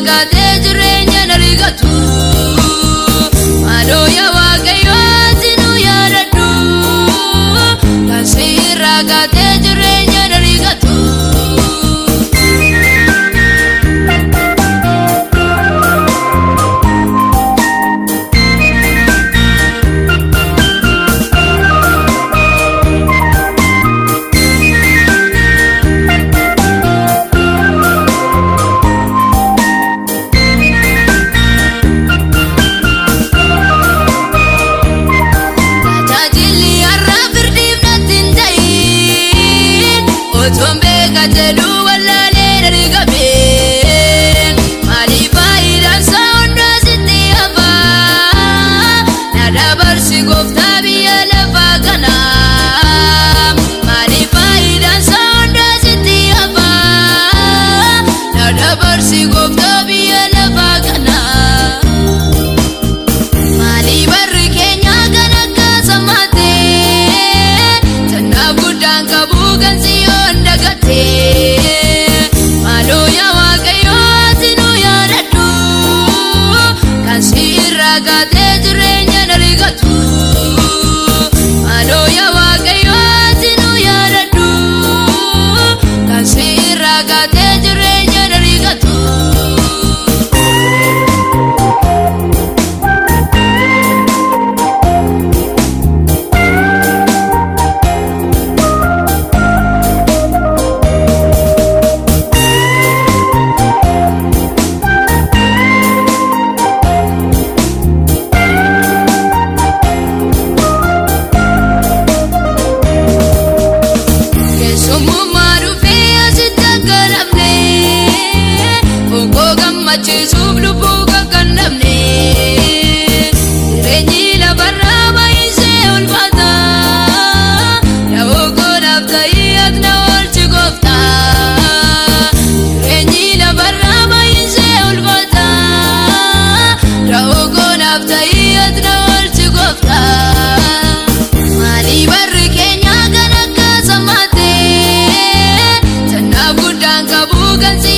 Kaatee jireenya na rigatu. Maaloo yaa Waaqayyo ati nu yaadadhu. Kan sirraa kaatee jireenya na rigatu. Tajaajilli har'a firdiif natti hin ta'in. Otoon beeka jedhu wallaalee na rigame. Maaliif faayidaan isaa hundaa sitti hafa? Na dabarsi gooftaa biyya lafaa kana. Maaliif faayidaan isaa hundaa sitti hafa? Na dabarsi gooftaa biyya lafaa kana. Maali barri keenya kan akka sammaatee Tannaaf guddaan qabu kan siyoon dagatee. Maaloo yaa Waaqayyo ati nu yaadadhu. Kan sirraa kaatee jireenya na rigatu. Maaloo yaa Waaqayyo ati nu yaadadhu. Kan sirraa kaatee jireenya na rigatu. Keessummaa dhufee asitti akka dhabne, Bokkoo gammachiisuuf lubbuu kan kennamne. Jireenyi lafarraa baay'isee ulfaata. Dawoo koonaaf ta'ii ati na oolchi gooftaa. Jireenyi lafarraa baay'isee ulfaata. Dawoo koonaaf ta'ii ati na oolchi gooftaa. Maali barri keenya kan akka sammaatee Tannaaf guddaan qabu kan si